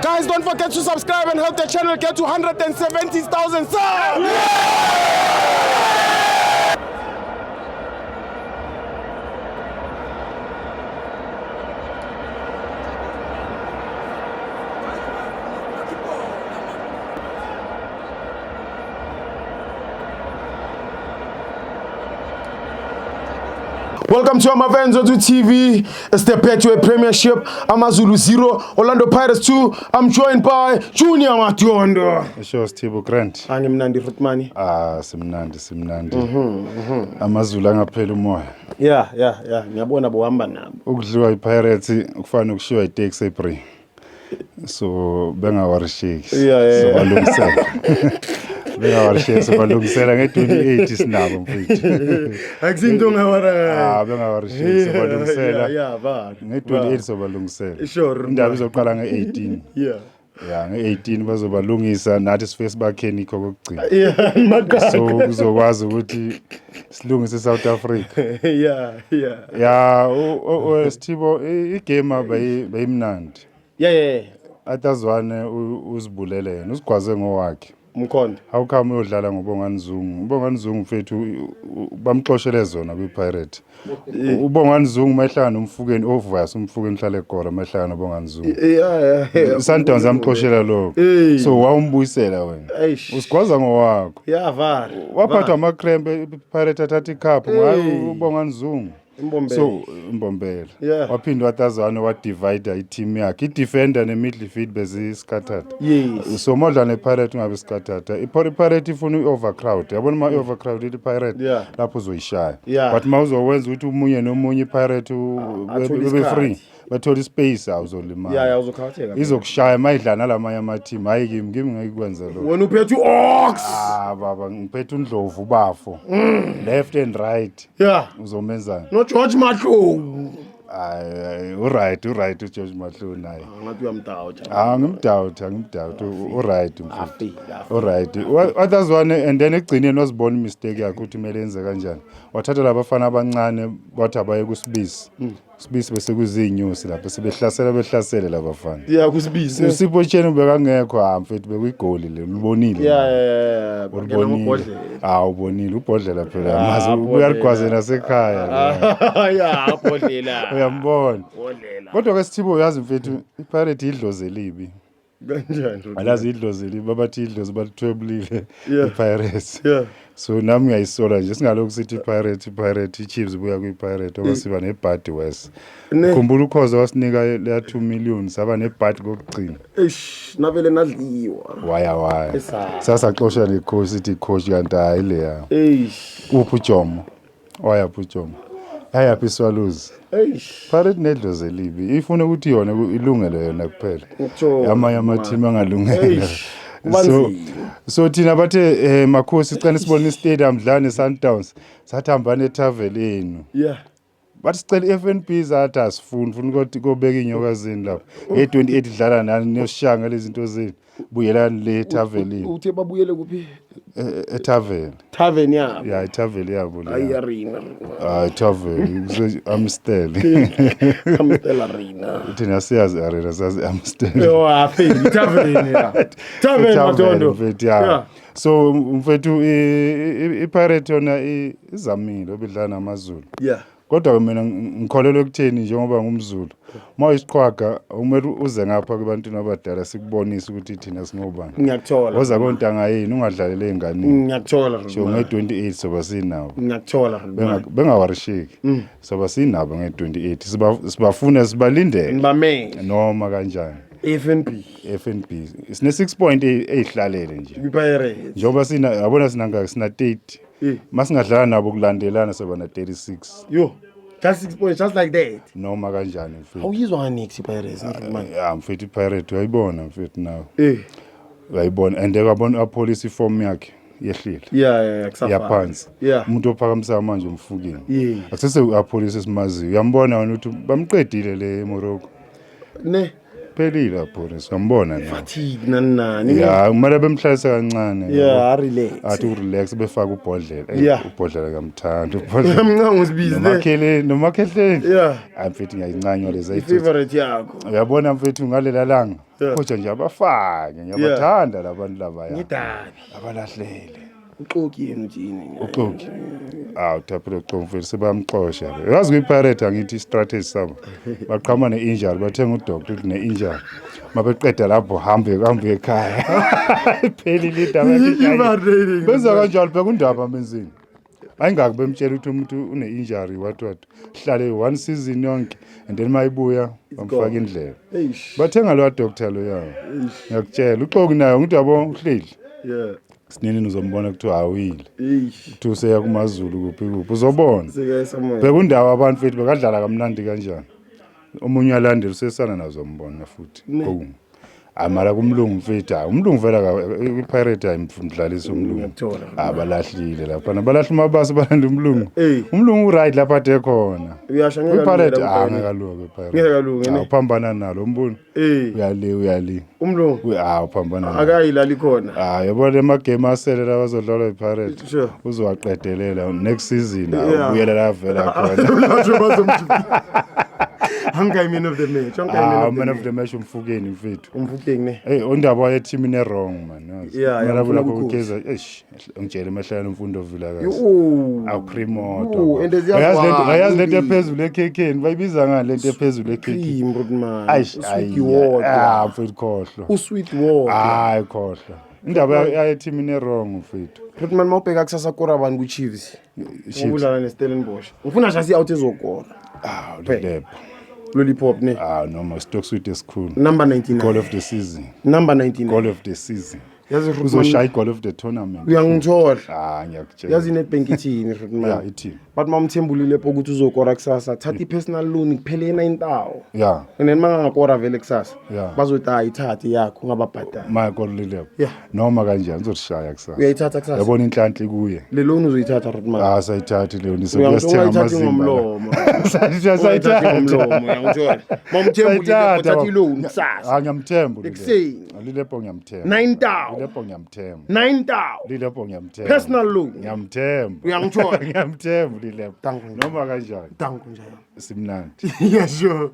Guys, don't forget to subscribe and help the channel get to 170,000 subs. Welcome to Amavenzo 2 TV. It's the Betway Premiership. Amazulu 0, Orlando Pirates 2. I'm joined by Junior Mationdo. Sure, Steve Grant. Angimnandi Rutmani. Ah, simnandi simnandi. Amazulu angaphela umoya. Yeah. Ngiyabona bohamba nabo. Ukudliwa iPirates kufana nokushiywa iTaxi eBree. So bengawarisheki. Yeah. So balungisela. Bengawarisheki so balungisela nge-28 sinabo mfethu. Akusinto ngawara. Ah, bengawarisheki so balungisela. Yeah, va. Nge-28 sobalungisela. Sure. Indaba izoqala nge-18. Yeah. Ya, nge-18 bazobalungisa nathi sifike sibakheni ikho kokugcina. Yeah, maqhaqa. So kuzokwazi ukuthi silungise South Africa. Yeah. Ya, Sithibo, igame bayimnandi. Yeah. Atazwane uzibulele yena, uzigwaze ngowakhe. Mkhondo. How come uyodlala ngoBongani Zungu? UBongani Zungu mfethu bamxoshele zona kwiPirate. UBongani Zungu mayihlangana noMfukeni obvious uMfukeni uhlale egora mayihlangana noBongani Zungu. Yeah. Sundowns amxoshela lokho. Hey. So wawumbuyisela wena. Eish. Usigwaza ngowakho. Yeah, var. Waphathwa amakrempe iPirate athatha icup ngayo uBongani Zungu. Imbombela. So imbombela. Yeah. Waphinde watazwana wadivide i-team yakhe. I-defender ne-midfield bezi-scattered. Yes. So modla ne-Pirate ungabe scattered. I-Pirate ifuna i-overcrowd. Yabona uma i-overcrowd i-Pirate Yeah. lapho uzoyishaya. Yeah. But uma uzowenza ukuthi umunye nomunye i-Pirate Athole bebe isikhathi. free, bathole ispace awuzolimala. Yeah, uzokhatheka. Izokushaya mayidlala nalamanye ama-team. Hayi kimi, kimi ngeke ikwenze lokho. Wena uphethe uOx. Ah baba ngiphethe uNdlovu bafo. Left and right. Yeah. Uzomenzani? No George Matlou. Hayi, uright, uright uGeorge Matlou naye. Ngathi uyamdoubt. Ah, ngimdoubt, angimdoubt. Uright mfethu. Afika. Uright. Others one and then ekugcineni wazibona imistake yakhe ukuthi kumele yenze kanjani. Wathatha labafana abancane wathi abaye kuSibisi. Sibisi bese kuzinyusi lapho sebehlasela behlasele labafana. Yeah, kusibisi. uSipho Chaine ubekangekho ha mfethu bekuyigoli le ulibonile. Yeah. Ulibonile. Ah ubonile ubhodlela phela mazi ubhodlela. uyaligwaze nasekhaya. Yeah, ubhodlela. Uyambona. Ubhodlela. Kodwa ke Sithibo uyazi mfethu iPirate idlozi elibi. Kanjani? Alazi idlozi elibi babathi idlozi balithwebulile Yeah. iPirates. Yeah. So nami ngiyayisola nje singalokhu sithi iPirate iPirate iChiefs buya kwiPirate oba siba nebhadi wes. Ne. Khumbula ukhoza wasinika leya 2 million saba nebhadi kokugcina. Eish, navele nadliwa. Waya waya. Esa. Sasaxosha necoach sithi coach kanti hayi leya. Eish. Uphi uJomo? Wayaphi uJomo? Yayaphi iSwallows? Eish. Pirate nedlozi elibi ifuna ukuthi yona ilungele yona kuphela. Ngitho. Amanye ama-team angalungela. Eish, kuba So nzima. so thina bathe makhosi sicela sibone istadium dlala ne-Sundowns sathi hambani etavern yenu. Yeah. Bathi sicela i-FNB zathi asifuni funa ukuthi kobeka iy'nyoka zenu lapho. Nge-28 dlala nani niyoshaya ngalezi zinto zenu. Buyelani le etavern yenu. Uthe babuyele kuphi? Etavern. Tavern yabo. Ya itavern yabo Ayi leya. arena. Ah itavern kuse Amstel. Amstel Arena. Thina siyazi arena sazi Amstel. Yo, afika tavern ya. Tavern Matondo. Mfethu ya. So mfethu iPirate yona izamile obidlala namaZulu. Yeah. Kodwa ke mina ngikholelwa ekutheni njengoba ngumZulu. Uma uyisiqhwaga umele uze ngapha kubantwini abadala sikubonise ukuthi thina singobani. Ngiyakuthola. Woza kontanga yini ungadlalele ey'nganeni. Ngiyakuthola. Sho nge-28 soba sinabo. Ngiyakuthola. Bengawarisheki. Soba sinabo nge-28 sibafuna sibalindele Ngibamele. noma kanjani. FNB. FNB sine 6 point eyihlalele nje. Pirates. Njengoba sina yabona sina ngaki sina 30. Masingadlala nabo kulandelana soba na 36 Yo. Just 6 points just like that. noma kanjani mfethu. Awuyizwa nganix iPirates man. Ya mfethu iPirate uyayibona mfethu nawe. Uyayibona and uyabona Appollis iform yakhe yehlile. Yeah, kusafana. Yaphansi. Yeah. Umuntu ophakamisayo manje umfukile. Yeah. Akusese uAppollis esimaziyo. Uyambona wena ukuthi bamqedile le eMorocco. Ne. Phelile Appollis, uyambona nawe. Fatigue nani nani. Ya, kumele bemhlalise kancane. Yeah, relax. Athi urelax befaka ubhodlela. Ey, Ubhodlela kamthanda ubhodlela. Uyamncanga usibizi le. Nomakhele nomakhehleni. Hayi mfethu ngiyayincanywa lezi ayithuthu. I-favorite yakho. Uyabona mfethu ngalela langa. Kodwa nje abafake ngiyabathanda labantu labaya. Ngidabi. Abalahlele. Uxoki yena uthi yini? Uxoki. Awu thaphile uxoki mfethu sebamxosha. Uyazi kwi-Pirate angithi i-strategy sabo. Baqhama ne-injury bathenga udoctor uthi ne-injury. Mabeqeda lapho hambe hambe ekhaya. Iphelile indaba yakhe. Benza kanjalo bheka undaba menzini. Ayingaki bemtshela ukuthi umuntu une-injury what what. Hlale one season yonke and then mayibuya bamfaka indlela. Eish. Bathenga lo doctor lo yawo. Ngiyakutshela uxoki nayo ngithi yabo uhleli. Sinini uzombona kuthiwa awile. Eish. Kuthiwa useya kumaZulu kuphi kuphi uzobona. Sike somewhere. Bheka undawo abantu mfethu bekadlala kamnandi kanjani. Omunye uyalandela usesana nazo uzombona futhi. Boom. Amara kumlungu mfethu hayi umlungu vela iPirate ayimdlalisa umlungu. Ngiyakuthola. Abalahlile lapha balahla umabasi balanda umlungu. Ey. Umlungu uright lapha ade khona. Uyasho ngeke KwiPirate alunge ah lapha ngeke alunge kwiPirate. Ngeke alunge, ne? Ah, uphambana nalo umbuni. Eh. Uyale uyale. Umlungu Ah uphambana. nalo. akayilali khona. Ah yabona emagame asele la bazodlalwa yiPirate. Sure. Uzowaqedelela next season Yeah. ubuyela la vela khona. Ulasho bazomjibisa. Hangai man of the match. Hangai Ah man man of of the the match umfukeni mfethu. match. Umfukeng ne. Hey ondaba waye-team ine wrong man yazi. Yeah, yeah, Kumele ngifuna lapho ukukhosi. kugeza eish ngitshele emahlala umfundo Vilakazi. Yo. Awukrimoto. And ziyazwana, Uyazi lento impilo. ephezulu ekhekheni bayibiza ngani lento ephezulu ekhekheni? Cream Rodman. Eish Usweet water. Ah mfethu khohlwa. Usweet water. Hayi khohlwa. Indaba yaye-team ine wrong mfethu. Rodman mawubheka kusasa kora bani ku Chiefs. Chiefs. Ubudlala neStellenbosch. Ngifuna shasi out ezokora. Ah uLilepo. Lollipop ne. Ah noma stock suite esikhulu. Number 99. Goal of the season. Number 99. Goal of the season. Yazi Rodman Uzoshaya goal of the tournament. uyangithola. Ah ngiyakutshela. Yazi iNedbank ithini Rodman. Yeah, ithini? But mamthembulile pho ukuthi uzokora kusasa. Thatha i-personal loan kuphele 9000. Yeah. And then mangangakora vele kusasa. Yeah. Bazothi ayithathe yakho ungababhadali. Michael Lilepo. Yeah. Noma kanjani uzoshaya kusasa. Uyayithatha kusasa? Yabona inhlanhla kuye. Le loan uzoyithatha Rodman. Ah sayithathi leyo Uyangithola nisokuyasithenga ungayithathi amazimba. ngomlomo. Sayithatha Ungayithathi ngomlomo uyangithola. Mamthembulile Sayithatha, thatha baba. i-loan kusasa. Ah ngiyamthemba uLilepo. Ekuseni. Lilepo ngiyamthemba. 9000. Lilepo ngiyamthemba. 9000. Lilepo ngiyamthemba. Personal loan. Ngiyamthemba. Uyangithola? Ngiyamthemba Lilepo. Danko. Noma kanjani Danko njalo. simnandi. Yeah, sure.